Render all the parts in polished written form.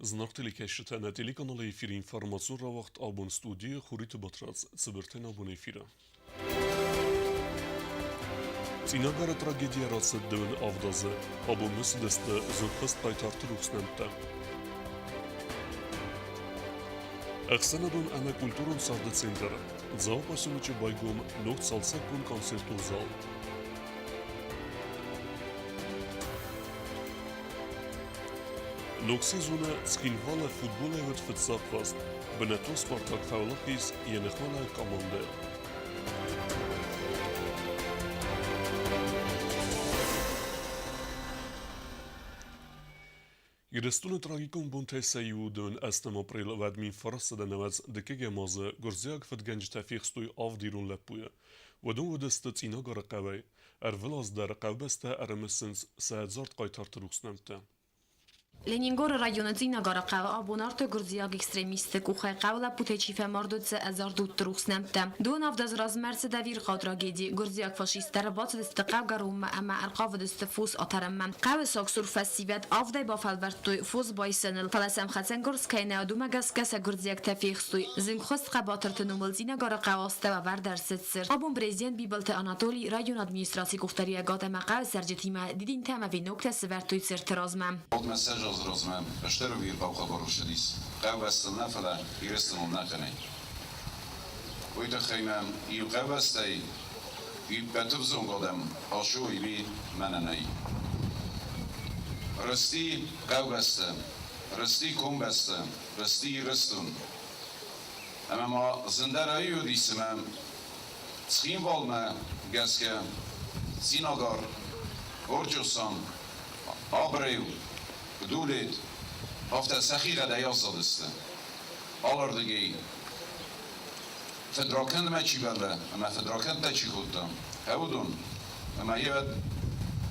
Зынаргъ телекӕсджытӕ, нӕ телеканалы эфиры информацион рауагъд абон студийы Хуриты Батрадз цыбыртӕн абон эфиры. Цъинагары трагедийӕ рацыд дыууын авд азы. Абон мысыдысты зынгхуыст хъайтарты рухс нӕмттӕ. Ӕхсӕнадон ӕмӕ культурон царды центр Дзауы поселочы байгом ног цалцӕггонд концертон зал. Ног сезоны Цхинвалы футболӕй уыд фыццаг хъазт. Бынӕттон «Спартак» фӕуӕлахиз йӕ ныхмӕлӕуӕг командӕйыл. Ирыстоны трагикон бонтӕй сӕ иу уыдон ӕстӕм апрелы уӕд 1990 дыккӕгӕм азы гуырдзиаг фыдгӕнджытӕ фехстой авд ирон лӕппуйы. Уыдон уыдысты Цъинагары хъӕуӕй. Ӕрвылаз дӕр хъӕубӕстӕ ӕрымысынц сӕ ӕдзард хъайтарты рухс нӕмттӕ. Ленингоры районы Цъинагары хъӕуы абон арты гуырдзиаг экстремистты къухӕй хъӕуы лӕппутӕй чи фӕмард, уыд сӕ ӕдзард удты рухс нӕмттӕ. Дыууын авд азы размӕ ӕрцыд ӕвирхъау трагеди. Гуырдзиаг фашисттӕ ӕрбацыдысты хъӕугӕронмӕ ӕмӕ ӕрхъавыдысты фос атӕрынмӕ. Хъӕуы сагсур фӕсивӕд авдӕй бафӕлвӕрдтой фос байсыныл, фӕлӕ сӕм хӕцӕнгарз кӕй нӕ уыд, уымӕ гӕсгӕ сӕ гуырдзиӕгтӕ фехстой. Зынгхуыст хъӕбатырты номыл Цъинагары хъӕуы астӕу ӕвӕрд ӕрцыд цырт. Абон президент Бибылты Анатолий районы администрацийы къухдариуӕгад ӕмӕ хъӕуы цӕрджытимӕ дидинтӕ ӕмӕ веноктӕ сӕвӕрдтой цырты размӕ. Уӕдмӕ сӕ размӕ стыр ӕвирхъау хабар ссыдис, хъӕубӕстыл нӕ, фӕлӕ Ирыстоныл нӕ кӕнӕй. Уый тыххӕй мӕм иу хъӕубӕстӕй иппӕты взонг адӕм асой ми мӕнӕ нӕй. Рысти хъӕубӕстӕ, рысти комбӕстӕ, рысти Ирыстон. Ӕмӕ ма зындӕр ӕй уыди цымӕ Цхинвалмӕ гӕсгӕ Цъинагар, Орчъосан, Абреу, Дулет афтӕ сӕхигъӕдӕй аззадысты. Алырдыгӕй фыдракӕндмӕ чи бӕллы ӕмӕ фыдракӕндтӕ чи кодта, уыдон ӕмӕ йӕ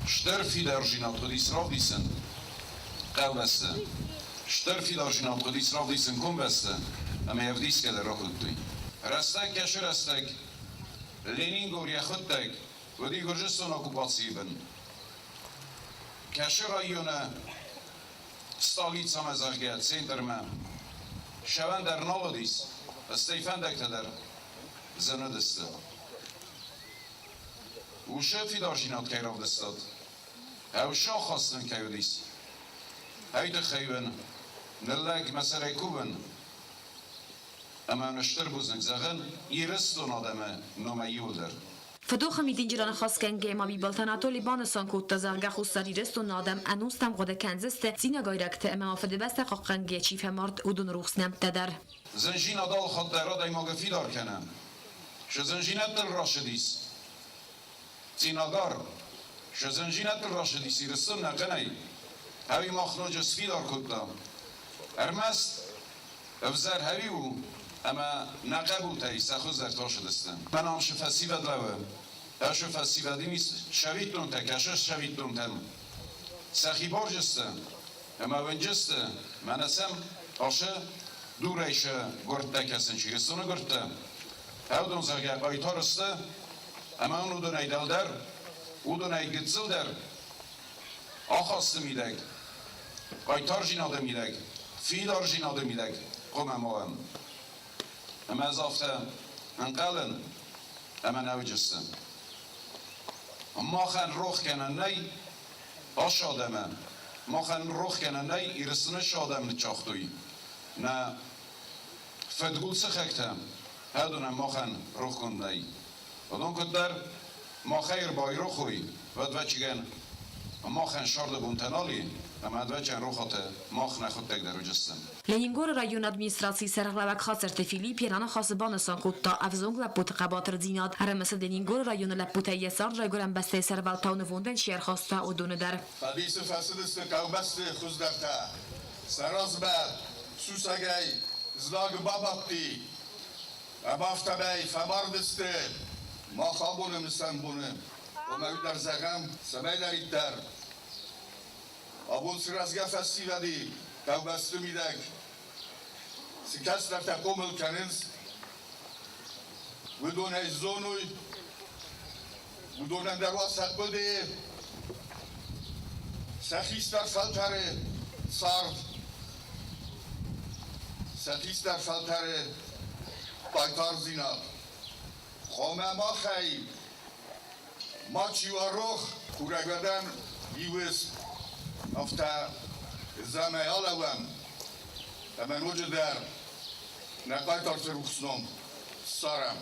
стыр фидардзинад хъуыдис равдисын хъӕубӕсты. Стыр фидардзинад хъуыдис равдисын комбӕсты ӕмӕ йӕ ӕвдисгӕ дӕр ракодтой. Рӕстӕг кӕсы рӕстӕг, Ленингор йӕхуыдтӕг уыди Гуырдзыстоны оккупацийы бын. Кӕсы районы столицӕмӕ, зӕгъгӕ, центрмӕ. Сӕвӕн дӕр нал уыдис, стӕй фӕндӕгтӕ дӕр зын уыдысты. Уыцы фидардзинад кӕй равдыстат, ӕвзаг ахӕссын кӕй уыдис, ай тыххӕй уын ныллӕг мӕ сӕрӕй кувын ӕмӕ уын стыр бузныг зӕгъын Ирыстон адӕмы номӕй иуылдӕр. Фыдохы митинджы раныхасгӕнгӕ ма Бибылты Анатоли банысан кодта, зӕгъгӕ, Хуссар Ирыстоны адӕм ӕнустӕм хъуыды кӕндзысты цинагайрӕгты ӕмӕ ма Фыдыбӕстӕ хъахъхъӕнгӕ чи фӕмард, уыдоны рухс нӕмттӕ дӕр. Зынзинад алхатт дӕр адӕймагы фидар кӕны. Шы зынзинӕдтыл ращыдис Цъинагар, шы зынзинӕдтыл ращыдис Ирыстон нӕхъӕнӕй, ӕви мах ноджы сфидар кодта. Ӕрмӕст ӕвзӕр хӕри у, ӕмӕ нӕ хъӕбултӕй сӕ хуыздӕр тасыдысты. Мӕн ам шы фӕсивӕд лӕууы, ӕшы фӕсивӕдимис сӕвиттонтӕ кӕсы сӕвиттонтӕм. Сӕхи барджысты ӕмӕ уынджысты, мӕнӕ сӕм ашы дурӕй шы гуырдтӕ кӕсын Ирыстоны гуырдтӕ. Ӕвдон, зӕгъгӕ, хъайтар сты, ӕмӕ уын уыдонӕй дӕлдӕр, уыдонӕй гыццылдӕр ахасты мидӕг, хъайтардзинады мидӕг, фидардзинады мидӕг хъуамӕ ма уӕм. Ӕмӕ ӕз афтӕ ӕнхъӕлын, ӕмӕ нӕ уыдысты. Махӕн рох кӕнӕн нӕй ас адӕмы, махӕн рох кӕнӕн нӕй Ирыстоны цы адӕм ныццагътой, нӕ фыдгул сыхӕгтӕ, уыдонӕн махӕн рохгонд нӕй. Уыдон куыддӕр махӕй ӕрбайрох уой, уӕд ӕвӕццӕгӕн, махӕн сӕрды бонтӕ нал и, ӕмӕ ӕвӕццӕгӕн рохуаты мах нӕхуыдтӕг дӕр уыдзыстӕм. Ленингоры районы администрацийы сӕргълӕууӕг Хацырты Филипп йӕ раныхасы банысан кодта ӕвзонг лӕппуты хъӕбатырдзинад. Ӕрымысыд Ленингоры районы лӕппутӕй йӕ цард райгуырӕн бӕстӕйы сӕрвӕлтау нывондӕн чи ӕрхаста, уыдоны дӕр. Фӕдисы фӕцыдысты хъӕубӕсты хуыздӕртӕ. Сӕ размӕ сусӕгӕй знаг бабадти. Ӕмӕ афтӕмӕй фӕмардысты мах абоны мысӕн боны. Омӕ уый дӕр зӕгъӕм, цӕмӕйдӕриддӕр абон цы рӕзгӕ фӕсивӕд и хъӕубӕсты мидӕг, цы кӕстӕртӕ хъомыл кӕнынц, уыдонӕй зоной, уыдонӕн дӕр уа сӕ хъуыды, сӕ хистӕр фӕлтӕры цард. Сӕ хистӕр фӕлтӕры хъайтардзинад. Хъуамӕ махӕй мачи уа рох, курӕг адӕм иу афтӕ цӕмӕй алӕууӕм ӕмӕ ноджыдӕр нӕ хъайтарты рухс ном ссарӕм.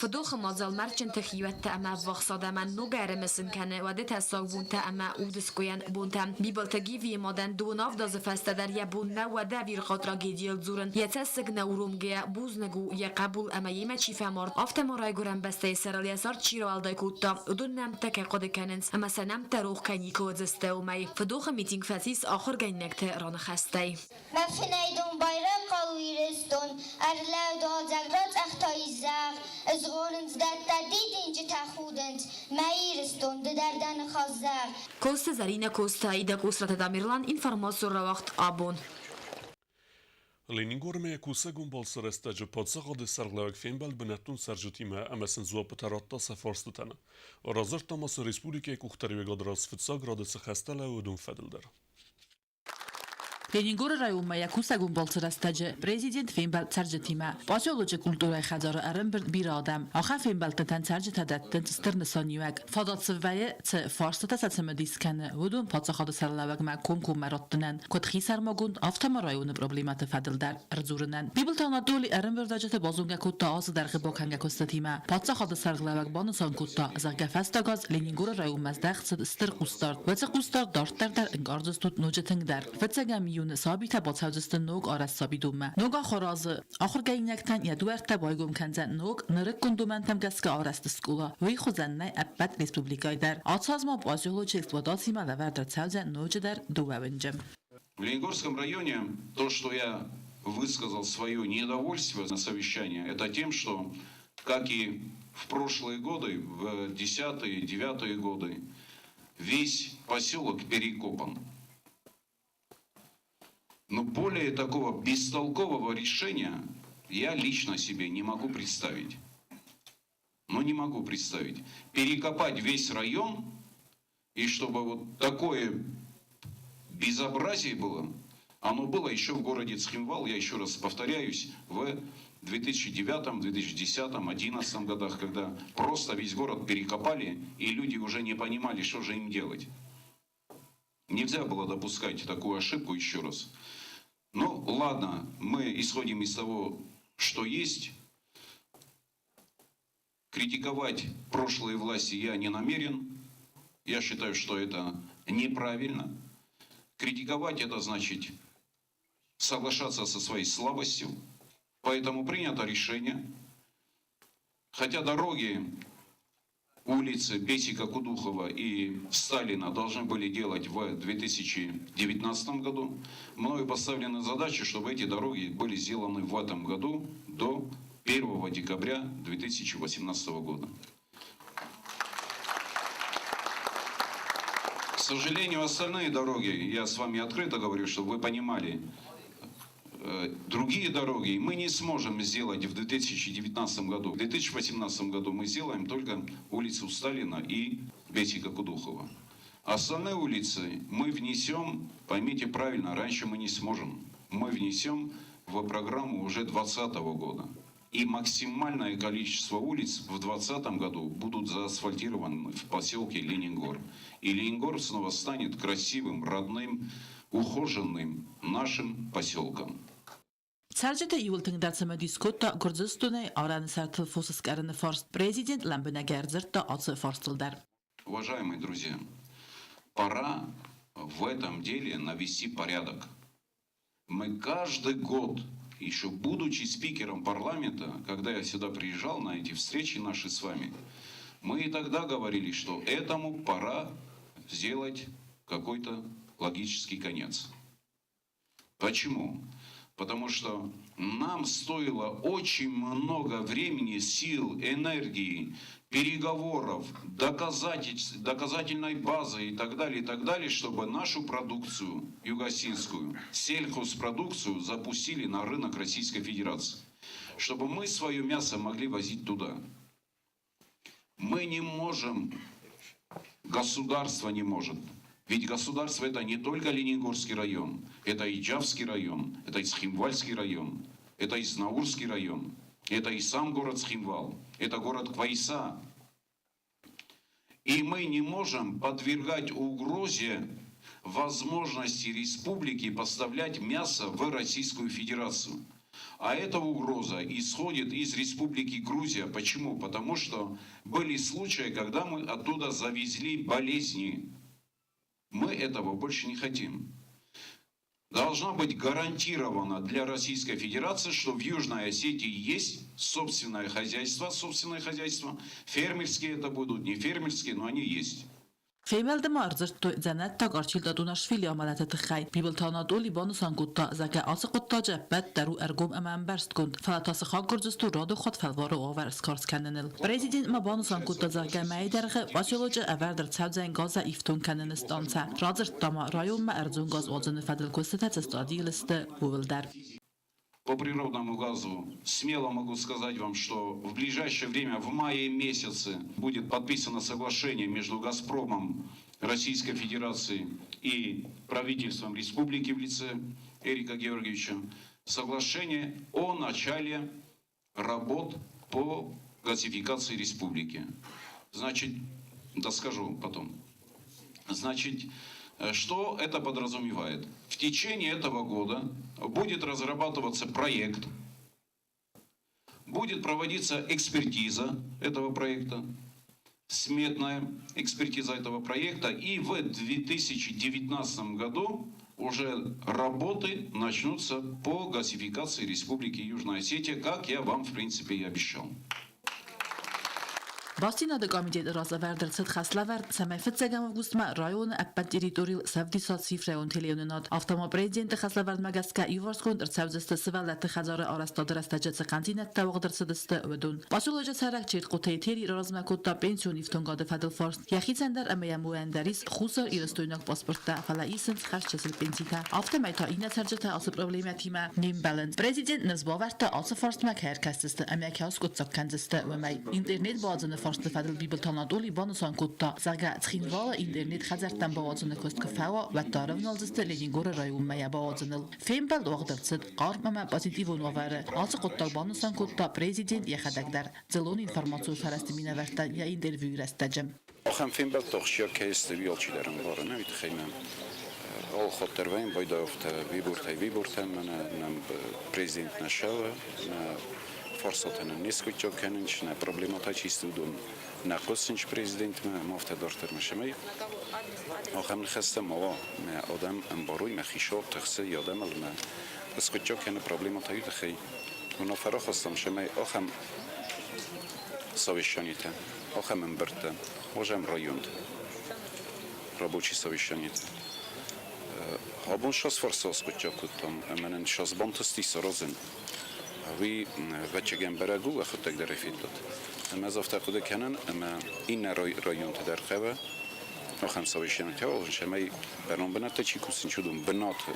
Фыдохы мадзал мӕрдджынты хиуӕттӕ ӕмӕ ӕввахс адӕмӕн ног ӕрымысын кӕны уӕды тӕссаг бонтӕ ӕмӕ удыскъуыйӕн бонтӕ. Бибылты Гивийы мадӕн дыууын авд азы фӕстӕ дӕр йӕ бон нӕу уӕды ӕвирхъау трагедийыл дзурын, йӕ цӕссыг нӕ уромгӕйӕ, бузныг у, йӕ хъӕбул ӕмӕ йемӕ чи фӕмард, афтӕ ма райгуырӕн бӕстӕйы сӕрыл йӕ цард чи рауӕлдай кодта, уыдон нӕмттӕ кӕй хъуыды кӕнынц ӕмӕ сӕ нӕмттӕ рох кӕй никуы уыдзысты, уымӕй. Фыдохы митинг фӕцис ахуыргӕнинӕгты раныхӕстӕй. Мӕ фынӕй домбай райхъал у Ирыстон, Ӕрлӕуд уалдзӕг рацъӕхтӕ изӕр, Ызгъорынц дӕттӕ, дидинджытӕ худынц, Мӕ Ирыстон, ды дӕр дӕ ныхас зӕгъ. Коцты Зӕринӕ, Коцты Аидӕ, Къусраты Тамерлан, информацион рауагъд абон. Ленингормӕ кусӕгон балцы рӕстӕджы паддзахады сӕргълӕууӕг фембӕлд бынӕттон цӕрджытимӕ ӕмӕ сын дзуаппытӕ радта сӕ фарстытӕн. Радзырдта ма сын республикӕйы къухдариуӕгады раз фыццаг рады цы хӕстӕ лӕууы, уыдон фӕдыл дӕр. Ленингоры районмӕ йӕ кусӕгон балцы рӕстӕджы президент фембӕлд цӕрджытимӕ. Поселочы культурӕйы хӕдзары ӕрӕмбырд бирӕ адӕм. Ахӕм фембӕлдтытӕн цӕрджытӕ дӕттынц стыр нысаниуӕг. Фадат цы вӕййы, цы фарстытӕ сӕ цымыдис кӕны, уыдон паддзахады сӕргълӕууӕгмӕ комкоммӕ раттынӕн, куыд хисӕрмагонд, афтӕ ма районы проблемӕты фӕдыл дӕр ӕрдзурынӕн. Бибылты Анатоли ӕрӕмбырдӕджыты базонгӕ кодта азы дӕргъы бакӕнгӕ куыстытимӕ. Паддзахады сӕргълӕууӕг банысан кодта, зӕгъгӕ, фӕстаг аз Ленингоры районмӕ здӕхт цыд стыр хъусдард. Уыцы хъусдард дарддӕр дӕр ӕнкъардзыстут ноджы тынгдӕр. Фыццӕгӕм июны сабитӕ бацӕудзысты ног арӕзт сабидонмӕ. Ног ахуыр азы ахуыргӕнинӕгтӕн йӕ дуӕрттӕ байгом кӕндзӕн ног, нырыккон домӕнтӕм гӕсгӕ арӕзт скъола. Уый хуызӕн нӕй ӕппӕт республикӕйы дӕр. Ацы аз ма поселочы эксплуатацимӕ лӕвӕрд ӕрцӕудзӕн ноджыдӕр дыууӕ уынджы. В Ленингорском районе то, что я высказал свое недовольство на совещании, это тем, что, как и в прошлые годы, в 10-е, 9-е годы, весь поселок перекопан. Но более такого бестолкового решения я лично себе не могу представить. Но не могу представить. Перекопать весь район, и чтобы вот такое безобразие было, оно было еще в городе Цхинвал, я еще раз повторяюсь, в 2009, 2010, 2011 годах, когда просто весь город перекопали, и люди уже не понимали, что же им делать. Нельзя было допускать такую ошибку еще раз. Ну, ладно, мы исходим из того, что есть. Критиковать прошлые власти я не намерен. Я считаю, что это неправильно. Критиковать это значит соглашаться со своей слабостью. Поэтому принято решение. Хотя дороги, улицы Бесика Кудухова и Сталина должны были делать в 2019 году, мною поставлена задача, чтобы эти дороги были сделаны в этом году до 1 декабря 2018 года. К сожалению, остальные дороги, я с вами открыто говорю, чтобы вы понимали, другие дороги мы не сможем сделать в 2019 году. В 2018 году мы сделаем только улицу Сталина и Бесика Кудухова. Остальные улицы мы внесем, поймите правильно, раньше мы не сможем. Мы внесем в программу уже 2020 года. И максимальное количество улиц в 2020 году будут заасфальтированы в поселке Ленингор. И Ленингор снова станет красивым, родным, ухоженным нашим поселком. Цӕрджытӕ иууыл тынгдӕр цымыдис кодта Гуырдзыстонӕй арӕны сӕртыл фосы скъӕрыны фарст. Президент лӕмбынӕг ӕрдзырдта ацы фарстыл дӕр. Уважаемые друзья, пора в этом деле навести порядок. Мы каждый год, еще будучи спикером парламента, когда я сюда приезжал на эти встречи наши с вами, мы и тогда говорили, что этому пора сделать какой-то логический конец. Почему? Потому что нам стоило очень много времени, сил, энергии, переговоров, доказательной базы и так далее, чтобы нашу продукцию, югосинскую, сельхозпродукцию запустили на рынок Российской Федерации. Чтобы мы свое мясо могли возить туда. Мы не можем Государство не может. Ведь государство это не только Ленингорский район, это и Джавский район, это и Цхинвальский район, это и Знаурский район, это и сам город Цхинвал, это город Квайса. И мы не можем подвергать угрозе возможности республики поставлять мясо в Российскую Федерацию. А эта угроза исходит из Республики Грузия. Почему? Потому что были случаи, когда мы оттуда завезли болезни. Мы этого больше не хотим. Должно быть гарантировано для Российской Федерации, что в Южной Осетии есть собственное хозяйство. Фермерские это будут, не фермерские, но они есть. Фембӕлды ма ӕрдзырдтой дзӕнӕттаг Арчил Датунашвили амӕлӕты тыххӕй. Бибылты Анатоли банысан кодта, зӕгъгӕ, ацы хъуыддаджы ӕппӕт дӕр у ӕргом ӕмӕ ӕмбӕрстгонд, фӕлӕ та сыхаг Гуырдзыстон радон хатт фӕлвары уавӕр скарз кӕныныл. Президент ма банысан кодта, зӕгъгӕ, мӕйы дӕргъы поселочы ӕвӕрд ӕрцӕудзӕн газӕй ифтонг кӕныны станцӕ. Радзырдта ма, районмӕ ӕрдзон газ уадзыны фӕдыл куыстытӕ цы стадийыл сты, ууыл дӕр. По природному газу смело могу сказать вам, что в ближайшее время, в мае месяце, будет подписано соглашение между «Газпромом» Российской Федерации и правительством республики в лице Эрика Георгиевича. Соглашение о начале работ по газификации республики. Значит, да скажу потом. Значит, что это подразумевает? В течение этого года будет разрабатываться проект, будет проводиться экспертиза этого проекта, сметная экспертиза этого проекта, и в 2019 году уже работы начнутся по газификации Республики Южная Осетия, как я вам, в принципе, и обещал. Бастдзинады комитеты раз ӕвӕрд ӕрцыд хӕслӕвӕрд, цӕмӕй фыццӕгӕм августмӕ районы ӕппӕт территорийыл сӕвдиса цифрӕйон телеуынынад. Афтӕ ма президенты хӕслӕвӕрдмӕ гӕсгӕ иуварсгонд ӕрцӕудзысты сывӕллӕтты хӕдзары арӕзтады рӕстӕджы цы хъӕндзинӕдтӕ уагъд ӕрцыдысты, уыдон. Поселочы цӕрӕг Чертхъоты Этери раразмӕ кодта пенсион ифтонгады фӕдыл фарст. Йӕхицӕн дӕр ӕмӕ йӕ мойӕн дӕр ис Хуссар Ирыстойнаг паспорттӕ, фӕлӕ исынц хӕрзчысыл пенситӕ. Афтӕмӕй та иннӕ цӕрджытӕ ацы проблемӕтимӕ не мбӕлынц. Президент ныфс бавӕрдта, ацы фарстмӕ кӕй ӕркӕсдзысты ӕмӕ кӕй аскъуыддзаг кӕндзысты, уымӕй. Интернет бауадзыны фарсты фӕдыл Бибылты Анатоли банысан кодта, зӕгъгӕ, Цхинвалы интернет хӕдзӕрттӕм бауадзыны куыст куы фӕуа, уӕд та ӕрӕвналдзысты Ленингоры районмӕ йӕ бауадзыныл. Фембӕлд уагъд ӕрцыд хъарм ӕмӕ позитивон уавӕры. Ацы хъуыддаг банысан кодта президент йӕхӕдӕг дӕр. Дзыллон информацион фӕрӕзты минӕвӕрттӕн йӕ интервьюйы рӕстӕджы. Ахӕм фембӕлдтӕ ахсджиаг кӕй сты, уый алчидӕр ӕмбары, нӕ уый тыххӕй нӕм алы хатт дӕр вӕййӕм байдайӕгтӕ Бибуртӕй Бибуртӕм, мӕнӕ нӕм президент нӕ сӕвы, нӕ фарстатӕ нын не скъуыддзаг кӕнынц, нӕ проблемӕтӕ чи сты, уыдон нӕ хъусынц президентмӕ ӕмӕ афтӕ дарддӕр. Цӕмӕй ахӕм ныхӕстӕ ма уа, мӕ адӕм ӕмбарой, мӕ хицауад тыхсы йӕ адӕмыл ӕмӕ скъуыддзаг кӕны проблемӕтӕ, уый тыххӕй уынаффӕ рахастам, цӕмӕй ахӕм совещанитӕ, ахӕм ӕмбырдтӕ уазӕм районты рабочий совещаниты. Абон ссӕдз фарсы аскъуыддзаг кодтам ӕмӕ нын ссӕдз бантысти саразын. Уый ӕвӕццӕгӕн бӕрӕг у, уӕхӕдӕг дӕр ӕй федтат. Ӕмӕ ӕз афтӕ хъуыды кӕнын, ӕмӕ иннӕ районты дӕр хъӕуы ахӕм совещанитӕ уадзын, цӕмӕй бӕрнон бынӕттӕ чи кусынц, уыдон бынаты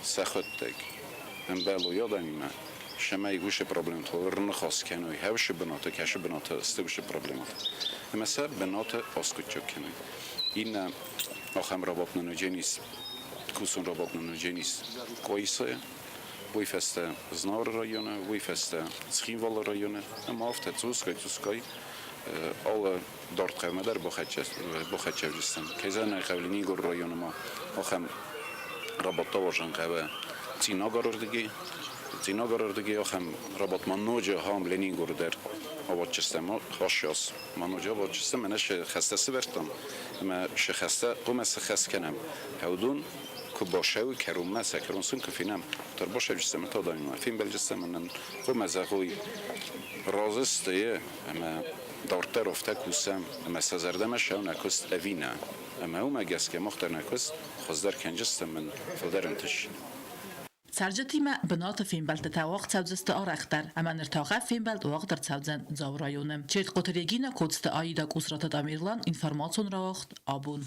сӕхуӕдтӕг ӕмбӕлой адӕмимӕ, цӕмӕй уыцы проблемӕтыл ӕрныхас кӕной, хӕвсы бынаты, кӕцы бынаты сты уыцы проблемӕтӕ. Ӕмӕ сӕ бынаты аскъуыддзаг кӕной. Иннӕ ахӕм рабадт нын уыдзӕнис, кусон рабадт нын уыдзӕнис Къуайсайы, уый фӕстӕ Знауыры районы, уый фӕстӕ Цхинвалы районы ӕмӕ афтӕ цъусгай-цъусгай алы дард хъӕумӕ дӕр бахӕццӕ Кӕй зӕгъын ӕй хъӕуы, Ленингоры районы ма ахӕм рабадт ауазӕн хъӕуы Цъинагары рдыгӕй. Цъинагары рдыгӕй ахӕм рабадт ма ноджы ахӕм Ленингоры дӕр ауадздзыстӕм хӕссас. Ма ноджы ауадздзыстӕм, мӕнӕ сӕ хӕстӕ сывӕрдтам ӕмӕ сӕ хӕстӕ хъуамӕ сыххӕст кӕнӕм. Уыдон куы басӕуы кӕронмӕ, сӕ кӕрон сын куы фенӕм, уӕддӕр басӕуджыстӕм ӕмӕ та адӕмимӕ фембӕлджыстӕм ӕмӕ нын хъуамӕ зӕгъой, разы сты ӕмӕ дарддӕр афтӕ кусӕм ӕмӕ сӕ зӕрдӕмӕ сӕу нӕ куыст ӕви нӕ. Ӕмӕ уымӕ гӕсгӕ мах дӕр нӕ куыст хуыздӕр кӕнджыстӕм ӕмӕ фылдӕр ӕнтысджын. Цӕрджытимӕ бынаты фембӕлдтытӕ уагъд цӕудзысты арӕхдӕр, ӕмӕ ныр та фембӕлд уагъд ӕрцӕудзӕн Дзауы районы. Чертхъоты Регина, Коцты Аида, Къусраты Тамерлан, информацион рауагъд абон.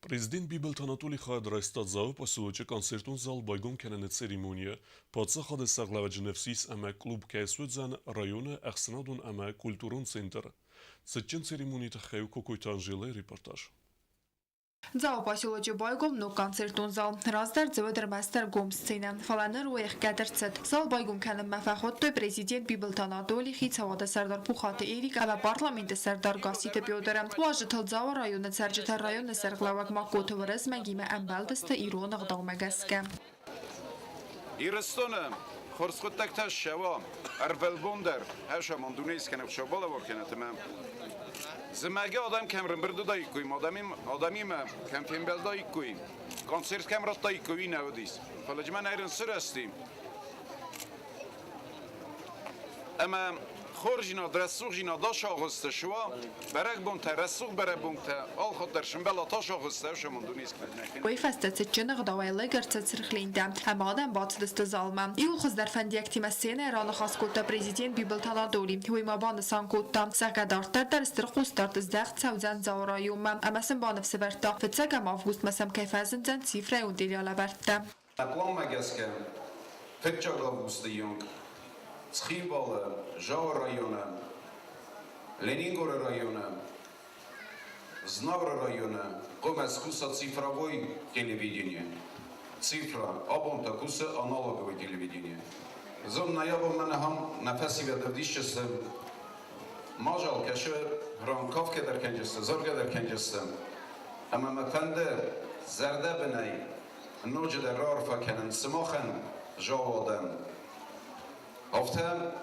Президент Бибылты Анатоли хайад райста Дзауы поселочы концертон зал байгом кӕныны церемонийы. Паддзахады сӕргълӕууӕджы ныфс ис ӕмӕ клуб кӕй суыдзӕн районы ӕхсӕнадон ӕмӕ культурон центр. Цытджын церемонийы тыххӕй у Кокойты Анжелӕйы репортаж. Дзауы поселочы байгом ног концертон зал. Раздӕр дзы уыд ӕрмӕстдӕр гом сценӕ, фӕлӕ ныр уый ӕхгӕд ӕрцыд. Зал байгом кӕнынмӕ фӕхуыдтой президент Бибылты Анатоли, хицауады сӕрдар Пухаты Эрик ӕмӕ парламенты сӕрдар Гасситы Петры. Уазджытыл Дзауы районы цӕрджытӕ районы сӕргълӕууӕг Магкоты Уырызмӕгимӕ ӕмбӕлдысты ирон ӕгъдаумӕ гӕсгӕ. Ирыстоны хорз хъуыддӕгтӕ ссӕуа ӕрвылбон дӕр ӕсӕмон дунейы скӕнӕг Хуыцау балӕвар кӕнӕт ӕмӕ зымӕгы адӕм кӕм рымбырд уыдаиккой, адӕмимӕ кӕм фембӕлдаиккой, концерт кӕм радтаиккой, уый нӕ уыдис. Фӕлӕ мӕн ӕрын сырӕзти. Ӕмӕ хорздзинад, рӕсугъдзинад асагъуызты суа, бӕрӕгбонтӕ, рӕсугъд бӕрӕгбонтӕ алхатт дӕр сымбӕла тасагъуызты ӕфсӕмон дунейы Уый фӕстӕ цытджын ӕгъдауӕй лӕг ӕрцыд Сырхлинтӕ ӕмӕ адӕм бацыдысты залмӕ. Иу хуыздӕр фӕндиӕгтимӕ сценӕйы раныхас кодта президент Бибылты Анатоли. Уый ма банысан кодта, зӕгъгӕ, дарддӕр дӕр стыр хъусдард здӕхт цӕудзӕн Дзауы районмӕ ӕмӕ сын баныфсӕвӕрдта, фыццӕгӕм августмӕ сӕм кӕй фӕзындзӕн цифрӕйон делиалӕвӕрдтӕ. Нӕ пъланмӕ гӕсгӕ, фыццаг августы онг Цхинвалы, Зауы районы, Ленингоры районы, Знауыры районы хъуамӕ скуса цифровой телевидение. Цифра абон та кусы аналоговый телевидение. Зон ноябрьмӕ нӕхӕм нӕ фӕсивӕд ӕвдисджысты мажал кӕсы ранкавкӕ дӕр кӕнджысты, заргӕ дӕр кӕнджысты. Ӕмӕ мӕ фӕнды зӕрдӕбынӕй ноджыдӕр раарфӕ кӕнын сымахӕн, заводӕн. Афтӕ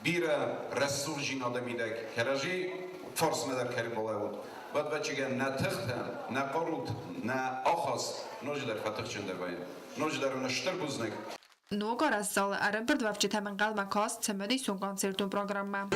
бирӕ рӕсугъддзинады мидӕг кӕрӕдзи фарсмӕ дӕр кӕй балӕууыд, уӕд нӕ тыхтӕ, нӕ хъарут, нӕ ахаст ноджыдӕр фӕтыхджындӕр вӕййы. Ноджыдӕр уын стыр бузныг. Ног арӕзт залы ӕрӕмбырдуӕвджытӕм ӕнхъӕлмӕ каст цымыдисон концертон программӕ.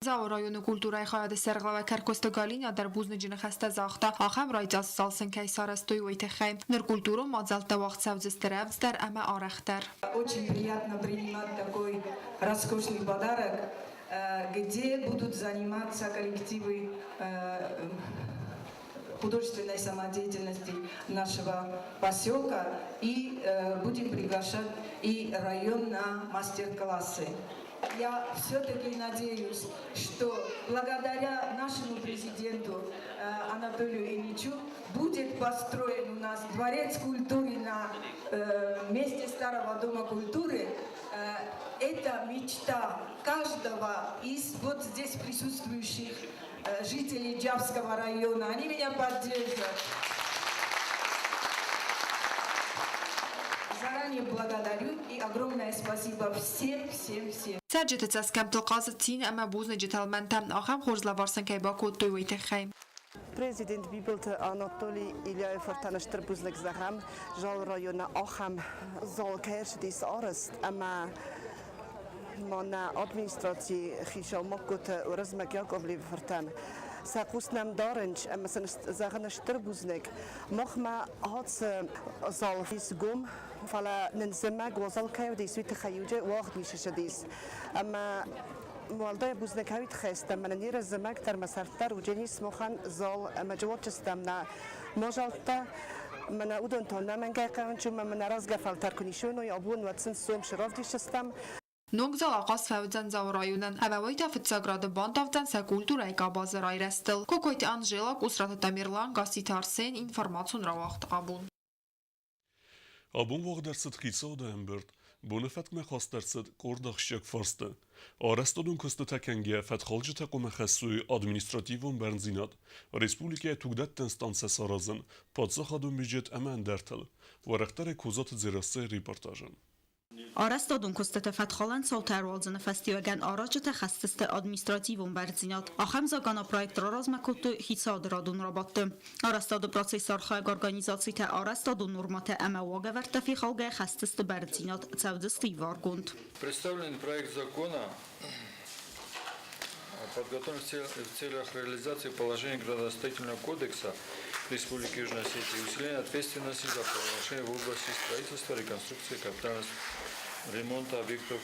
Дзауы районы культурӕйы хайады сӕргълӕууӕг Кӕркосты Галинӕ дӕр бузныджы ныхӕстӕ загъта, ахӕм райдзаст зал сын кӕй сарӕзтой, уый тыххӕй. Ныр культурон мадзӕлттӕ уагъд цӕудзысты рӕвдздӕр ӕмӕ арӕхдӕр. Очень приятно принимать такой роскошный подарок, где будут заниматься коллективы художественной самодеятельности нашего поселка, и будем приглашать и район на мастер-классы. Я все-таки надеюсь, что благодаря нашему президенту Анатолию Ильичу будет построен у нас дворец культуры на месте Старого дома культуры. Это мечта каждого из вот здесь присутствующих жителей Джавского района. Они меня поддержат. Заранее благодарю и огромное спасибо всем, всем, всем. Цӕрджыты цӕсгӕмттыл хъазыд цин ӕмӕ бузныджы тӕлмӕнтӕ, ахӕм хорз лӕвар сын кӕй бакодтой, уый тыххӕй. Президент Бибылты Анатоли Ильяйы фыртӕн стыр бузныг зӕгъӕм, Зал районы ахӕм зал кӕй ӕрцыдис арӕзт ӕмӕ ма нӕ администрацийы хицау Магкоты Уырызмӕг Яковлевы фыртӕн сӕ хъус нӕм дарынц ӕмӕ сын зӕгъын стыр бузныг. Махмӕ ацы зал ис гом, фӕлӕ нын зымӕг уазал кӕй уыдис, уый тыххӕй иуджы уагъд не ссыдис. Ӕмӕ уӕлдай бузныг кӕй тыххӕй стӕм, мӕнӕ не зымӕг дӕр мӕ сӕрд дӕр уыдзӕнис махӕн зал ӕмӕ джиуӕрджыстӕм нӕ мадзӕлттӕ. Мӕнӕ уыдон та нӕмӕнгӕй хъӕуынц, уымӕн мӕнӕ рӕзгӕ фӕлтӕр куы нисой, абон уӕд сын сом равдисдзыстӕм. Ног зал ахъаз фӕуыдзӕн Дзауы районӕн ӕмӕ уый та фыццаг рады бандавдзӕн сӕ культурӕйы къабазы райрӕзтыл. Кокойты Анжела, Къусраты Тамерлан, Гасситы Арсен, информацион рауагъд абон. Абон уагъд ӕрцыд хицауады ӕмбырд. Боны фӕткмӕ хаст ӕрцыд къорд ахсджиаг фарсты. Арӕзтадон куыстытӕ кӕнгӕ фӕтхалджытӕ хъуамӕ хӕссой административон бӕрндзинад, республикӕйы тугдӕттӕн станцӕ саразын, паддзахадон бюджет ӕмӕ ӕндӕртыл. Уӕрӕхдӕрӕй Козаты Дзерассӕйы репортажы. Арӕзтадон куыстыты фӕткхалӕн цаутӕ ӕруадзыны фӕстиуӕгӕн аразджытӕ хӕсдзысты административон бӕрндзинад. Ахӕм законопроект раразмӕ кодтой хицауады радон рабадты. Арӕзтады процессы архайӕг организацитӕ арӕзтадон нормӕтӕ ӕмӕ уагӕвӕрдтӕ фехалгӕйӕ хӕсдзысты бӕрндзинад, цӕудзысты иваргонд. Представленный проект закона подготовлен в целях реализации положений Градостроительного кодекса Республики Южная Осетия и усиления ответственности за правонарушения в области строительства, реконструкции, капитального ремонта объектов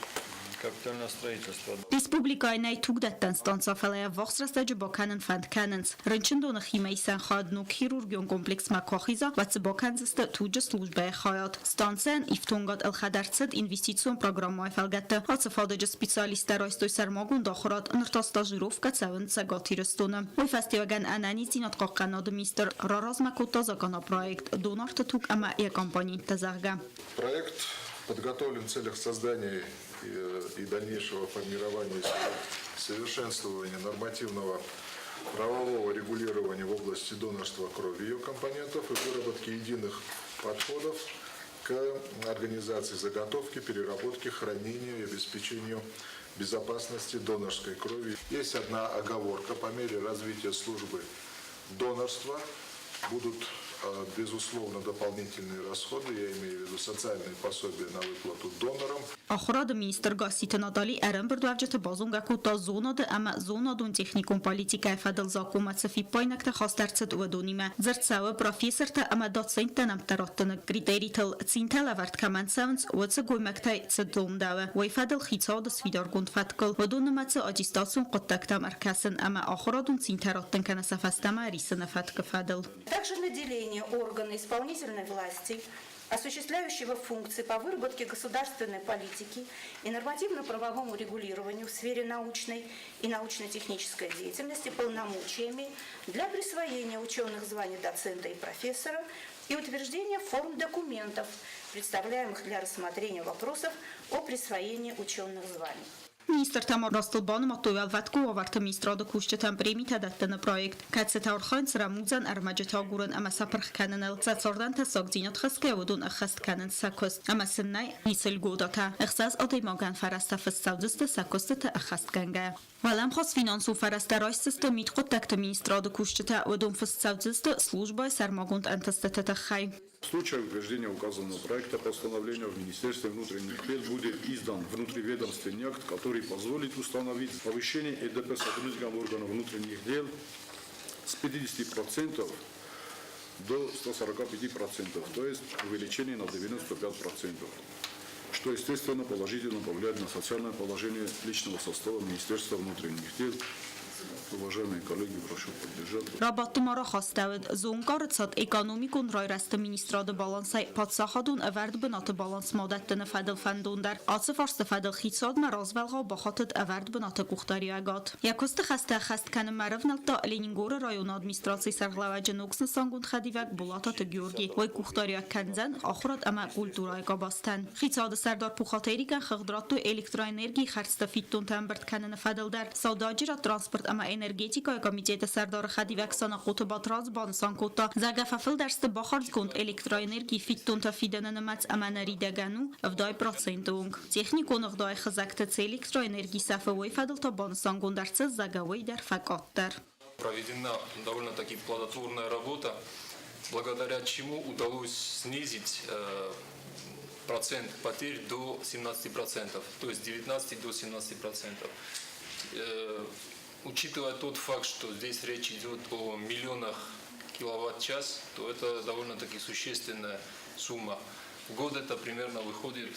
капитального строительства. Республикӕйы нӕй тугдӕттӕн станцӕ, фӕлӕ йӕ ӕввахс рӕстӕджы бакӕнын фӕнд кӕнынц. Рынчындоны химӕисӕн хайад ног хирургион комплексмӕ куы ахиза, уӕд дзы бакӕндзысты туджы службӕйы хайад. Станцӕйӕн ифтонгад ӕлхӕд ӕрцыд инвестицион программӕйы фӕлгӕтты. Ацы фадыджы специалисттӕ райстой сӕрмагонд ахуырад, ныр та стажировкӕ цӕуынц Цӕгат Ирыстоны. Уый фӕстиуӕгӕн ӕнӕниздзинад хъахъхъӕнынады министр раразмӕ кодта законопроект Донорты туг ӕмӕ йӕ компоненттӕ, зӕгъгӕ. Проект подготовлен в целях создания и дальнейшего формирования и совершенствования нормативного правового регулирования в области донорства крови и ее компонентов и выработки единых подходов к организации заготовки, переработки, хранению и обеспечению безопасности донорской крови. Есть одна оговорка: по мере развития службы донорства будут, безусловно, дополнительные расходы, я имею в виду социальные пособия на выплату донорам. Ахуырады министр Гасситы Натали ӕрӕмбырдуӕвджыты базонгӕ кодта зонады ӕмӕ зонадон-техникон политикӕйы фӕдыл закъонмӕ цы фиппаинӕгтӕ хаст ӕрцыд, уыдонимӕ. Дзырд цӕуы профессортӕ ӕмӕ доценттӕ нӕмттӕ раттыны критеритыл, цинтӕ лӕвӕрд кӕмӕн цӕуынц, уыцы гоймӕгтӕй цы домдӕуы, уый фӕдыл хицауады сфидаргонд фӕткыл, уыдон нымӕцы аттестацион хъуыддӕгтӕм ӕркӕсын ӕмӕ ахуырадон цинтӕ раттын кӕнӕ сӕ фӕстӕмӕ ӕрисыны фӕткы фӕдыл. Также наделение органа исполнительной власти, осуществляющего функции по выработке государственной политики и нормативно-правовому регулированию в сфере научной и научно-технической деятельности полномочиями для присвоения ученых званий доцента и профессора и утверждения форм документов, представляемых для рассмотрения вопросов о присвоении ученых званий. Министртӕ ма растыл банымадтой Уӕлвӕткон уавӕрты министрады кусджытӕн премитӕ дӕттыны проект, кӕцытӕ архайынц рӕмудзӕн ӕрмӕджытӕ агурын ӕмӕ сӕ пырх кӕныныл, сӕ цардӕн тӕссагдзинад хӕсгӕ уыдон ӕххӕст кӕнынц сӕ куыст ӕмӕ сын нӕй ницы льготӕтӕ. Ӕхсӕз адӕймагӕн фӕрӕзтӕ фыст цӕудзысты сӕ куыстыты ӕххӕстгӕнгӕ. Уӕлӕмхас финансон фӕрӕзтӕ райсдзысты мидхъуыддӕгты министрады кусджытӕ, уыдон фыст цӕудзысты службӕйы сӕрмагонд ӕнтыстыты тыххӕй. В случае утверждения указанного проекта постановления в Министерстве внутренних дел будет издан внутриведомственный акт, который позволит установить повышение ЭДП сотрудникам органов внутренних дел с 50% до 145%, то есть увеличение на 95%, что, естественно, положительно повлияет на социальное положение личного состава Министерства внутренних дел. Уважаемые коллеги, прошу поддержать. Рабадты ма рахастӕуыд Зонгары цад экономикон райрӕзты министрады балансӕй паддзахадон ӕвӕрд бынаты балансмӕ адӕттыны фӕдыл фӕндон дӕр. Ацы фарсты фӕдыл хицауадмӕ развӕлгъау бахатыд ӕвӕрд бынаты къухдариуӕгад. Йӕ куысты хӕстӕ ӕххӕст кӕнынмӕ ӕрӕвнӕлдта Ленингоры районы администрацийы сӕргълӕууӕджы ног снысангонд хӕдивӕг Болататы Георги. Уый къухдариуӕг кӕндзӕн ахуырад ӕмӕ культурӕйы къабӕзтӕн. Хицауады сӕрдар Пухаты Эрикӕн хыгъд радтой электроэнергийы хӕрдзты фиддонтӕ ӕмбырд кӕныны фӕдыл дӕр. Саудаджирад, транспорт ӕмӕ энергетикӕйы комитеты сӕрдары хӕдивӕг Санахъоты Батрадз банысан кодта, зӕгъгӕ, фӕфылдӕр сты бахардзгонд электроэнергийы фиддонтӕ фидӕны нымӕц ӕмӕ ныридӕгӕн у 70 проценты онг. Техникон ӕгъдауӕй хызӕгты цы электроэнерги сӕфы, уый фӕдыл та банысангонд ӕрцыд, зӕгъгӕ, уый дӕр фӕкъаддӕр. Проведена довольно-таки плодотворная работа, благодаря чему удалось снизить процент потерь до 17%, то есть 19 до 17%. Учитывая тот факт, что здесь речь идет о миллионах киловатт-час, то это довольно-таки существенная сумма. В год это примерно выходит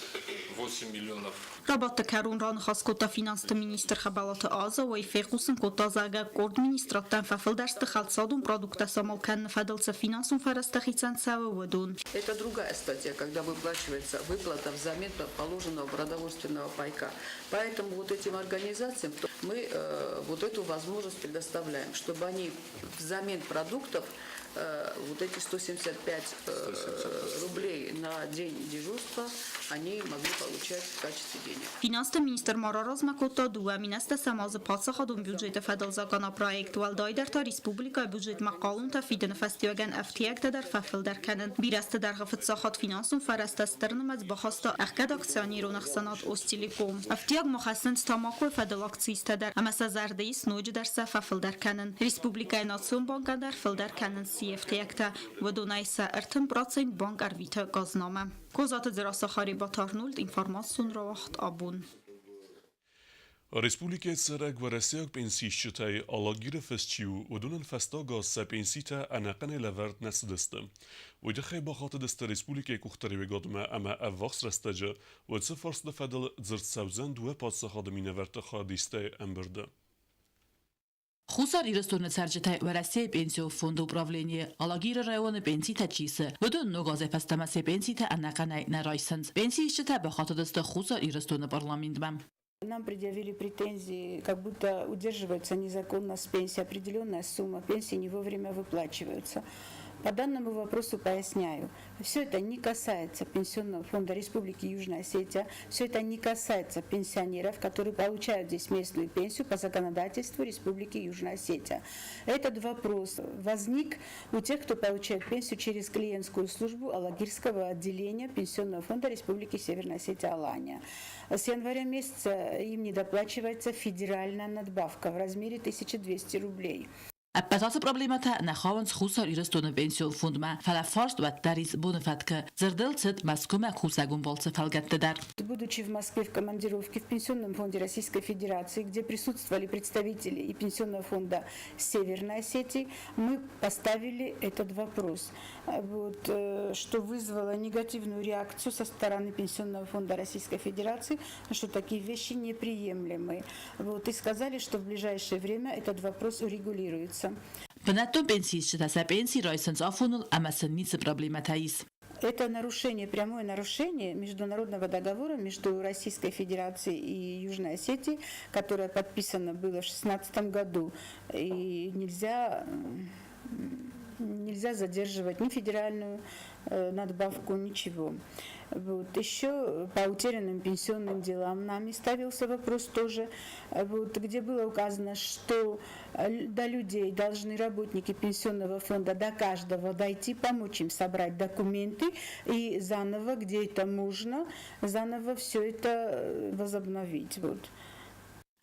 8 миллионов. Рабадты кӕрон раныхас кодта финансты министр Хӕбӕлаты Аза, уый фехъусын кодта, зӕгъгӕ, къорд министрадтӕн фӕфылдӕр сты хӕлцадон продукттӕ самал кӕныны фӕдыл цы финансон фӕрӕзтӕ хицӕн цӕуы, уыдон. Это другая статья, когда выплачивается выплата взамен положенного продовольственного пайка. Поэтому вот этим организациям мы вот эту возможность предоставляем, чтобы они взамен продуктов вот эти 175 рублей на день дежурства, они могли получать в качестве денег. Финансты министр ма раразмӕ кодта 2018 азы паддзахадон бюджеты фӕдыл законопроект, уӕлдайдӕр та республикӕйы бюджетмӕ хъалонтӕ фидыны фӕстиуӕгӕн ӕфтиӕгтӕ дӕр фӕфылдӕр кӕнын. Бирӕ азты дӕргъы фыццаг хатт финансон фӕрӕзтӕ стыр нымӕц бахаста ӕхгӕд акционерон ӕхсӕнад Остелеком. Ӕфтиаг ма хӕссынц тамакойы фӕдыл акцизтӕ дӕр ӕмӕ сӕ зӕрды ис ноджыдӕр сӕ фӕфылдӕр кӕнын. Республикӕйы Национ банкӕн дӕр фылдӕр кӕнынц се фтиӕгтӕ, уыдонӕй сӕ 30% банк ӕрвиты казнамӕ. Козаты Дзерассӕ Харебаты Арнольд, информацион рауагъд Абон. Республикӕйы цӕрӕг уӕрӕсейаг пенсиисджытӕй Алагиры фыст чи у, уыдонӕн фӕстаг аз сӕ пенситӕ ӕнӕхъӕнӕй лӕвӕрд нӕ цыдысты. Уый тыххӕй бахатыдысты республикӕйы къухдариуӕгадмӕ ӕмӕ ӕввахс рӕстӕджы уыцы фарсты фӕдыл дзырд цӕудзӕн дыууӕ паддзахады минӕвӕртты хайадистӕй ӕмбырды. Хуссар Ирыстоны цӕрджытӕй Уӕрӕсейы Пенсион фонды управленийы Алагиры районы пенситӕ чи исы, уыдон ног азӕй фӕстӕмӕ сӕ пенситӕ ӕнӕхъӕнӕй нӕ райсынц. Пенсиисджытӕ бахатыдысты Хуссар Ирыстоны парламентмӕ. Нам предъявили претензии, как будто удерживаются незаконно с пенсии определенная сумма, пенсии не вовремя выплачиваются. По данному вопросу поясняю. Все это не касается Пенсионного фонда Республики Южная Осетия, все это не касается пенсионеров, которые получают здесь местную пенсию по законодательству Республики Южная Осетия. Этот вопрос возник у тех, кто получает пенсию через клиентскую службу Алагирского отделения Пенсионного фонда Республики Северная Осетия Алания. С января месяца им недоплачивается федеральная надбавка в размере 1200 рублей. Ӕппӕт ацы проблемӕтӕ нӕ хауынц Хуссар Ирыстоны пенсион фондмӕ, фӕлӕ фарст уӕддӕр ис боны фӕткы. Дзырдыл цыд Мӕскуымӕ кусӕгон балцы фӕлгӕтты дӕр. Будучи в Москве в командировке в Пенсионном фонде Российской Федерации, где присутствовали представители и Пенсионного фонда Северной Осетии, мы поставили этот вопрос, вот, что вызвало негативную реакцию со стороны Пенсионного фонда Российской Федерации, что такие вещи неприемлемы. Вот, и сказали, что в ближайшее время этот вопрос урегулируется. Бынӕттон пенсиисджытӕ сӕ пенси райсынц афоныл ӕмӕ сын ницы проблемӕтӕ ис. Это нарушение, прямое нарушение международного договора между Российской Федерацией и Южной Осетией, которое подписано было в 2016 году. И нельзя задерживать ни федеральную надбавку, ничего. Вот. Еще по утерянным пенсионным делам нами ставился вопрос тоже, вот, где было указано, что до людей должны работники пенсионного фонда до каждого дойти, помочь им собрать документы и заново, где это можно, заново все это возобновить. Вот.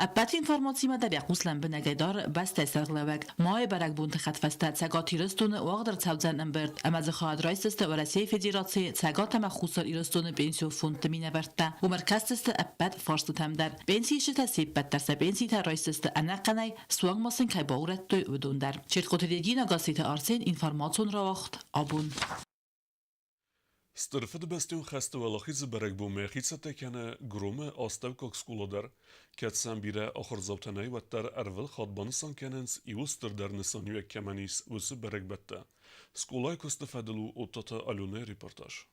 Ӕппӕт информацимӕ дӕр йӕ хъус лӕмбынӕгӕй дары бӕстӕйы сӕргълӕууӕг. Майы бӕрӕгбонты хӕдфӕстӕ Цӕгат Ирыстоны уагъд ӕрцӕудзӕн ӕмбырд ӕмӕ дзы хайад райсдзысты Уӕрӕсейы Федерацийы Цӕгат ӕмӕ Хуссар Ирыстоны пенсион фондты минӕвӕрттӕ. Уым ӕркӕсдзысты ӕппӕт фарстытӕм дӕр. Пенсиисджытӕ се ппӕт дӕр сӕ пенситӕ райсдзысты ӕнӕхъӕнӕй, суанг ма сын кӕй баурӕдтой, уыдон дӕр. Чертхъоты Регина, Гасситы Арсен, информацион рауагъд «Абон». Стыр Фыдыбӕстӕйон хӕсты Уӕлахизы бӕрӕгбонмӕ йӕхи цӕттӕ кӕны Громы астӕуккаг скъола дӕр. Кӕд сӕм бирӕ ахуырдзаутӕ нӕй, уӕддӕр ӕрвылхатт банысан кӕнынц, иууыл стырдӕр нысаниуӕг кӕмӕн ис, уыцы бӕрӕгбӕттӕ. Скъолайы куысты фӕдыл у Оттаты Аленӕйы репортаж.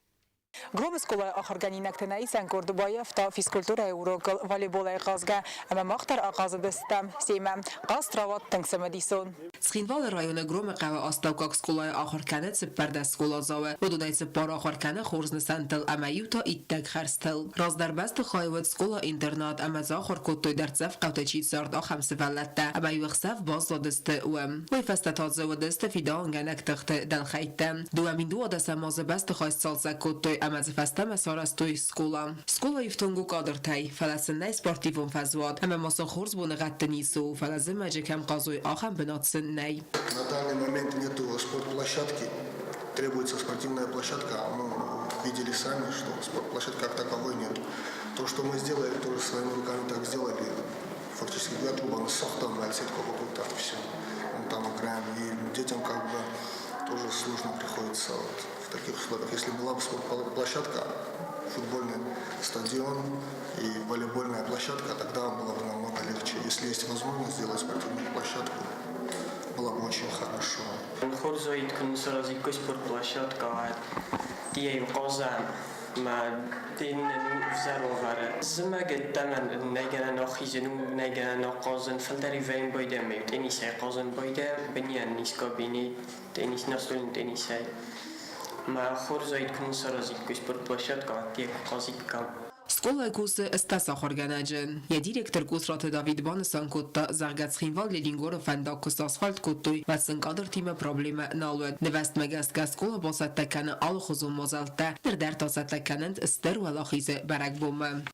Громы скъолайы ахуыргӕнинӕгты нӕ исӕн къорды баййӕфта физкультурӕйы урокыл волейболӕй хъазгӕ ӕмӕ мах дӕр ахъазыдыстӕм семӕ. Хъазт рауад тынг цымыдисон. Цхинвалы районы Громы хъӕуы астӕуккаг скъолайы ахуыр кӕны 14 скъоладзауы. Уыдонӕй цыппар ахуыр кӕны хорз нысӕнттыл ӕмӕ иу та иттӕг хӕрзтыл. Раздӕр бӕстыхайы уыд скъола-интернат ӕмӕ дзы ахуыр кодтой дӕрддзӕф хъӕуты чи цард, ахӕм сывӕллӕттӕ ӕмӕ-иу ӕхсӕв баззадысты уым. Уый фӕстӕ та дзы уыдысты фидауынгӕнӕг тыхты дӕлхӕйттӕ. 2012 азы бӕстыхай сцалцӕг кодтой ӕмӕ дзы фӕстӕмӕ сарӕзтой скъола. Скъола ифтонг у кадртӕй, фӕлӕ сын нӕй спортивон фӕзуат ӕмӕ ма сын хорз боныгъӕдты ницы у, фӕлӕ зымӕджы кӕм хъазой, ахӕм бынат сын нӕй. На данный момент нету спортплощадки. Требуется спортивная площадка. Ну, видели сами, что спортплощадки как таковой нет. То, что мы сделали, тоже своими руками так сделали. Фактически два труба на сахтам, на сетку там все. Там играем. И детям как бы тоже сложно приходится вот в таких условиях. Если была бы спортплощадка, футбольный стадион и волейбольная площадка, тогда было бы намного легче. Если есть возможность сделать спортивную площадку, было бы очень хорошо. Хорз уаид, куы нын саразиккой спортплощадка, тиӕй хъазӕм ӕмӕ иннӕ ӕвзӕр уавӕры. Зымӕг ӕддӕмӕ нӕй гӕнӕн ахизын, уым нӕй гӕнӕн ахъазын, фылдӕр ивӕйын байдайӕм ӕмӕ теннисӕй хъазын байдайӕм, бынӕн ис кабинет, теннис, настольный теннисӕй. Мӕ хорз уаид, куы нын саразиккой спортплощадкӕ, йӕ куы хъазиккам. Скъолайы кусы 18 ахуыргӕнӕджы. Йӕ директор Къусраты Давид банысан кодта, зӕгъгӕ, Цхинвал-Ленингоры фӕндаг куы сасфальт кодтой, уӕд сын кадртимӕ проблемӕ нал уыд. Нывӕзтмӕ гӕсгӕ скъола бацӕттӕ кӕны алыхуызон мадзӕлттӕ, ныр дӕр та цӕттӕ кӕнынц Стыр Уӕлахизы бӕрӕгбонмӕ.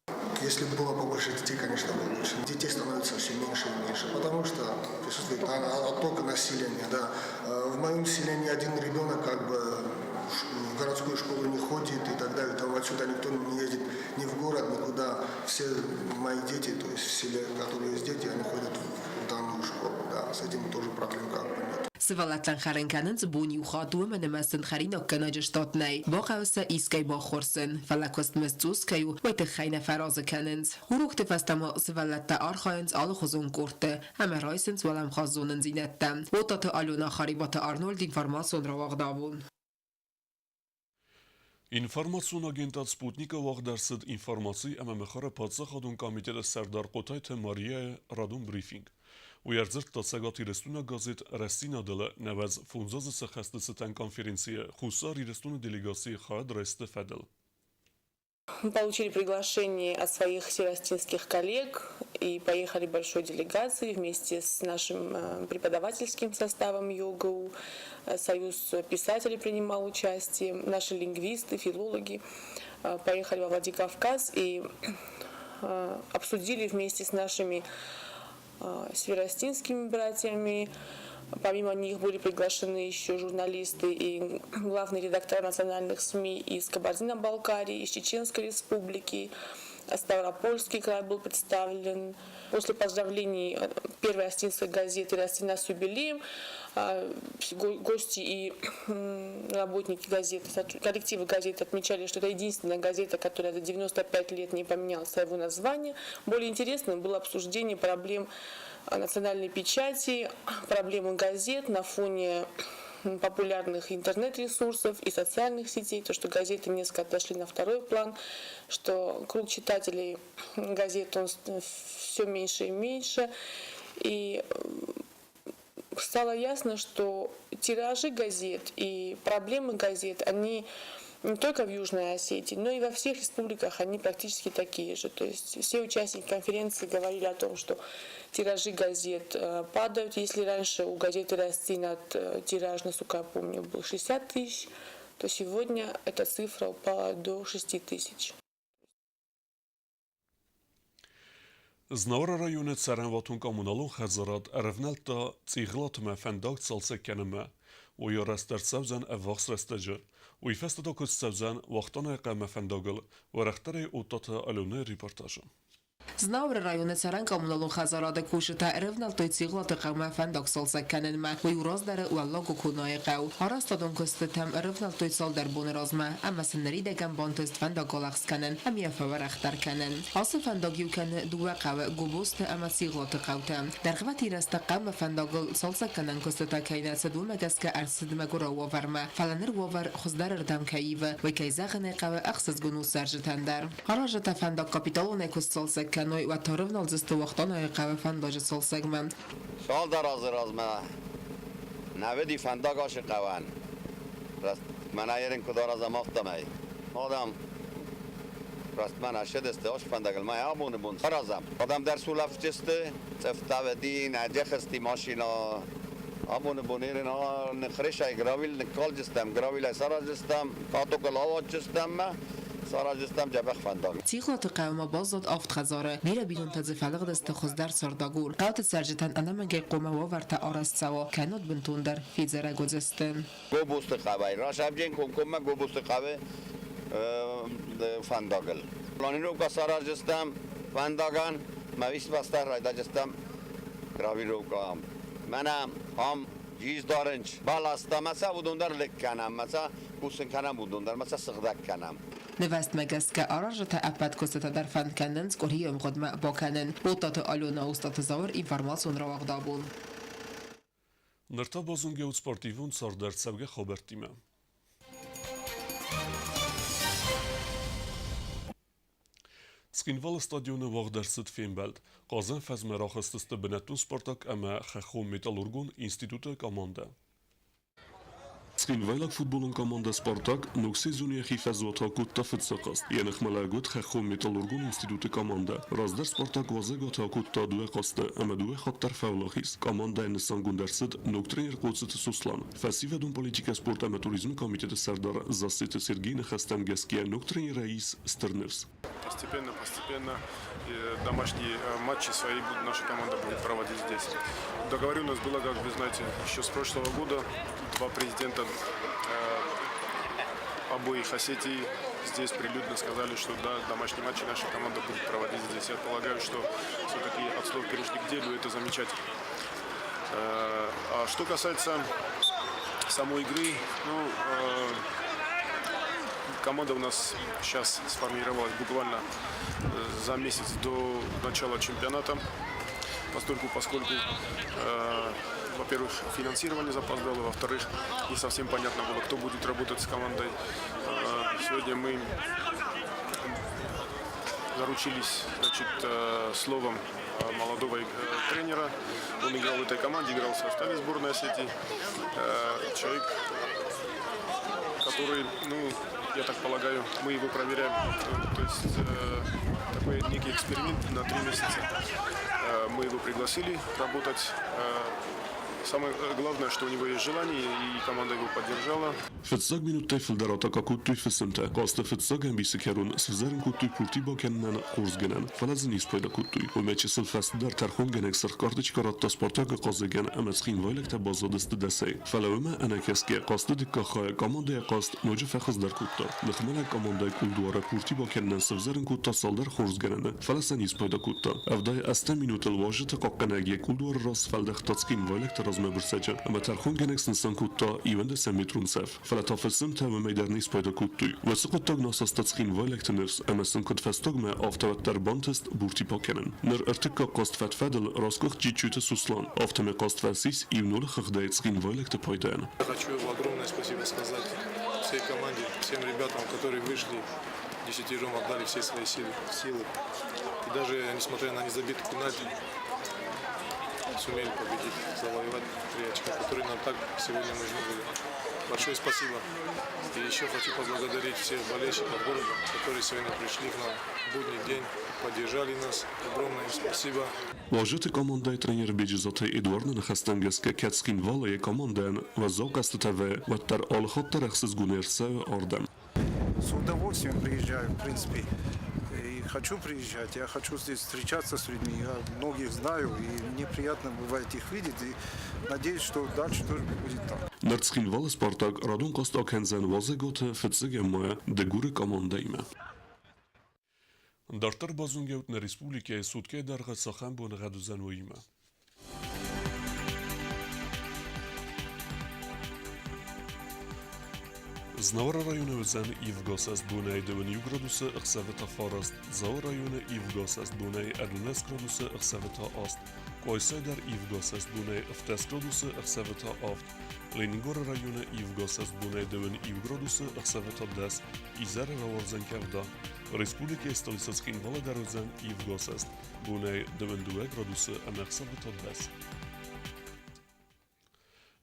Если бы было побольше детей, конечно, было лучше. Детей становится все меньше и меньше, потому что присутствует отток населения. Да. В моем селении один ребенок как бы в городскую школу не ходит и так далее. Там отсюда никто не ездит ни в город, никуда. Все мои дети, то есть в селе, которые есть дети, они ходят в данную школу. Да. С этим тоже проблем как бы нет. Сывӕллӕттӕн хӕрын кӕнынц бон иу хатт, уымӕн ӕмӕ сын хӕринаггӕнӕджы штат нӕй. Бахъӕуы сӕ искӕй баххуырсын. Фӕлӕ куыстмызд цъус кӕй у, уый тыххӕй нӕ фӕразы кӕнынц. Урокты фӕстӕ ма сывӕллӕттӕ архайынц алыхуызон къордты ӕмӕ райсынц уӕлӕмхас зонындзинӕдтӕ. Отаты Алена, Харебаты Арнольд, информацион рауагъдавон. Информацион агентад «Спутник»-ы уагъд ӕрцыд информаци ӕмӕ мыхуыры паддзахадон комитеты сӕрдар Хъотайты Марияйы радон брифинг. Уый ӕрдзырдта Цӕгат Ирыстойнаг газет «Рӕстдзинад-ыл» 95 азы сӕххӕсты цытӕн конференцийы Хуссар Ирыстоны делегацийы хайад райсты фӕдыл. Мы получили приглашение от своих североосетинских коллег и поехали большой делегацией вместе с нашим преподавательским составом ЮГУ. Союз писателей принимал участие, наши лингвисты, филологи поехали во Владикавказ и обсудили вместе с нашими североосетинскими братьями. Помимо них были приглашены еще журналисты и главные редакторы национальных СМИ из Кабардино-Балкарии, из Чеченской Республики, Ставропольский край был представлен. После поздравлений первой осетинской газеты «Растина» с юбилеем гости и работники газеты, коллективы газеты отмечали, что это единственная газета, которая за 95 лет не поменяла своего названия. Более интересным было обсуждение проблем национальной печати, проблемы газет на фоне популярных интернет-ресурсов и социальных сетей, то, что газеты несколько отошли на второй план, что круг читателей газет он все меньше и меньше. И стало ясно, что тиражи газет и проблемы газет, они не только в Южной Осетии, но и во всех республиках они практически такие же. То есть все участники конференции говорили о том, что тиражи газет падают. Если раньше у газеты «Растинат» тираж, насколько я помню, был 60 тысяч, то сегодня эта цифра упала до 6 тысяч. Знауыры районы цӕрӕнуатон-коммуналон хӕдзарад ӕрӕвнӕлдта Цъигълатмӕ фӕндаг цалцӕг кӕнынмӕ. Уый арӕзт ӕрцӕудзӕн ӕввахс рӕстӕджы. Уый фӕстӕ та куыст цӕудзӕн Уахтанайы хъӕмӕ фӕндагыл, уӕрӕхдӕрӕй Оттаты Аленӕйы репортажы. Знауыры районы цӕрӕн-коммуналон хӕдзарады кусджытӕ ӕрӕвнӕлдтой Цигълаты хъӕумӕ фӕндаг цалцӕг кӕнынмӕ. Уый у раздӕры Уӕллаг Оконайы хъӕу. Арӕзтадон куыстытӕм ӕрӕвнӕлдтой цалдӕр боны размӕ ӕмӕ сын ныридӕгӕн бантыст фӕндаг алӕгъз кӕнын ӕмӕ йӕ фӕуӕрӕхдӕр кӕнын. Ацы фӕндаг иу кӕны дыууӕ хъӕуы Гобозты ӕмӕ Цигълаты хъӕутӕ. Дӕргъвӕтин рӕстӕг хъӕумӕ фӕндагыл цалцӕггӕнӕн куыстытӕ кӕй нӕ цыд, уымӕ гӕсгӕ ӕрцыд мӕгуырау уавӕрмӕ. Фӕлӕ ныр уавӕр хуыздӕрырдӕм кӕй ивы, уый кӕй зӕгъын ӕй хъӕуы, ӕхсызгон у цӕрджытӕн дӕр. Аразджытӕ фӕндаг капиталонӕй куы сцалцӕг кӕной, уӕд та рывналдзысты Уахтъанайы хъӕуы фӕндаджы цалцӕгмӕ. Цалдӕр азы размӕ нӕ уыди фӕндаг ацы хъӕуӕн. Раст мӕнӕ ерын куыд аразӕм, афтӕмӕй. Адӕм раст мӕнӕ ссыдысты ацы фӕндагыл, мӕ абоны бон саразӕм. Адӕм дӕр сулӕфыдысты, цъыфтӕ уыди, нӕ джехысти машинӕ. Абоны бон ерын ныххресӕй гравил ныккалдзыстӕм, гравилӕй сараздзыстӕм, катокыл ауадздзыстӕм мӕ сараздзыстӕм дзӕбӕх фӕндаг. Цигълаты хъӕумӕ баззад авд хӕдзары. Бирӕ бинонтӕ дзы фӕлыгъдысты хуыздӕр цардагур. Хъӕуты цӕрджытӕн ӕнӕмӕнгӕй хъуамӕ уавӕртӕ арӕзт цӕуа, кӕннод бынтондӕр федзӕрӕг уыдзысты. Гобозты хъӕуӕй расӕвджен комкоммӕ Гобозты хъӕуы фӕндагыл. Планировка сараздзыстӕм фӕндагӕн, мӕ висбастӕ райдайдзыстӕм гравировка. Мӕнӕ ам джиздарынч бӕлӕстӕ мӕ сӕ уыдон дӕр лыг кӕнӕм, мӕ сӕ кусын кӕнӕм уыдон дӕр, мӕ сӕ сыгъдӕг кӕнӕм. Нывӕзтмӕ гӕсгӕ аразджытӕ ӕппӕт куыстытӕ дӕр фӕнд кӕнынц къуырийы ӕмгъуыдмӕ бакӕнын. Оттаты Алена, Остъаты Зауыр, информацион рауагъд абон. Ныр та базонгӕ ут спортивон цардӕрцӕугӕ хабӕрттимӕ. Цхинвалы стадионы уагъд ӕрцыд фембӕлд. Хъазӕн фӕзмӕ рахызтысты бынӕттон «Спартак» ӕмӕ Хӕххон металлургон институты командӕ. Цхинвайлаг футболон командӕ «Спартак» ног сезоны йӕхи фӕзуаты акодта фыццаг хъазт. Йӕ ныхмӕлӕг уыд Хӕххон-металлургон институты командӕ. Раздӕр «Спартак» уазӕгуаты акодта дыууӕ хъазты ӕмӕ дыууӕ хатт дӕр фӕуӕлахиз. Командӕйӕн нысангонд ӕрцыд ног тренер Хъоцыты Сослан. Фӕсивӕдон политикӕ, спорт ӕмӕ туризмы комитеты сӕрдар Зассеты Сергейы ныхӕстӕм гӕсгӕ ног тренерӕй ис стыр ныфс. Постепенно, постепенно домашние матчи свои наша команда будет проводить здесь. Договоренность была, как вы знаете, еще с прошлого года. Два президента обоих Осетий здесь прилюдно сказали, что да, домашние матчи наша команда будет проводить здесь. Я полагаю, что все-таки от слов перешли к делу, это замечательно. А что касается самой игры, ну, команда у нас сейчас сформировалась буквально за месяц до начала чемпионата, поскольку, во-первых, финансирование запоздало, во-вторых, не совсем понятно было, кто будет работать с командой. Сегодня мы заручились, значит, словом молодого тренера. Он играл в этой команде, играл в составе сборной Осетии. Человек, который, ну, я так полагаю, мы его проверяем. То есть такой некий эксперимент на 3 месяца. Мы его пригласили работать. Самое главное, что у него есть желание, и команда его поддержала. Фыццаг минуттӕй фылдӕр атака кодтой фысымтӕ. Хъазты фыццаг ӕмбисы кӕрон сывзӕрын кодтой пурти бакӕнынӕн хорз гӕнӕн, фӕлӕ дзы не спайда кодтой. Уымӕ чысыл фӕстӕдӕр тӕрхонгӕнӕг сырх карточкӕ радта «Спартак»-ы хъазӕгӕн ӕмӕ цхинвайлӕгтӕ баззадысты дӕсӕй. Фӕлӕ уымӕ ӕнӕкӕсгӕ хъазты дыккаг хайы командӕйы хъазт ноджы фӕхуыздӕр кодта. Ныхмӕлӕг командӕйы кулдуары пурти бакӕнынӕн сывзӕрын кодта цалдӕр хорз гӕнӕны, фӕлӕ сӕ не спайда кодта. 78-ӕм минутыл уазджыты хъахъхъӕнӕг йӕ кулдуары раз сфӕлдӕхта цхинвайлӕгты размӕбырсӕджы ӕмӕ тӕрхонгӕнӕг снысан кодта 21-метрон цӕф. Фӕлӕ та фысымтӕ уымӕй дӕр не спайда кодтой. Уыцы хъуыддаг нӕ саста цхинвайлӕгты ныфс ӕмӕ сын куыд фӕстагмӕ, афтӕ уӕддӕр бантыст бурти бакӕнын. Ныр ӕртыккаг хъазт фӕд-фӕдыл расгуыхт Джиджджойты Сослан. Афтӕмӕй хъазт фӕцис 1-0 хыгъдӕй цхинвайлӕгты пайдайӕн. Хочу огромное спасибо сказать всей команде, всем ребятам, которые вышли десятером, отдали все свои силы. И даже несмотря на незабитый пенальти, сумели победить, завоевать три очка, которые нам так сегодня нужны были. Большое спасибо. И еще хочу поблагодарить всех болельщиков города, которые сегодня пришли к нам в будний день, поддержали нас. Огромное им спасибо. Уазджыты командӕйы тренер Беджызаты Эдуарды ныхӕстӕм гӕсгӕ кӕд Цхинвалы йӕ командӕйӕн уӕззау хъӕзтытӕ вӕййы, уӕддӕр алыхатт дӕр ӕхсызгонӕй ӕрцӕуы ардӕм. С удовольствием приезжаю, в принципе. И хочу приезжать, я хочу здесь встречаться с людьми. Я многих знаю, и мне приятно бывает их видеть. И надеюсь, что дальше тоже будет так. Ныр Цхинвалы «Спартак» радон хъазт акӕндзӕн уазӕгуаты фыццӕгӕм майы Дыгуры командӕимӕ. Дарддӕр базонгӕ нӕ республикӕйы суткӕйы дӕргъы цахӕм боныгъӕд уыдзӕн, уыимӕ. Знауыры районы уыдзӕн ивгӕ бонӕй 21 градусы, ӕхсӕвы та 9. Дзауы районы ивгӕ бонӕй 11 градусы, ӕхсӕвы та 8. Къуайсайы дӕр ивгӕ бонӕй 17 градусы, ӕхсӕвы та 7. Ленингоры районы ивгӕ бонӕй 21 градусы, ӕхсӕвы та 10. Изӕры рауардзӕн къӕвда. Республикӕйы столицӕ Цхинвалы дӕр уыдзӕн ивгӕ бонӕй 22 градусы ӕмӕ ӕхсӕвы та 10.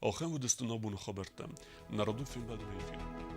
Ахӕм уыдысты нӕ абоны хабӕрттӕ. Нӕ радон фембӕлдмӕ эфиры.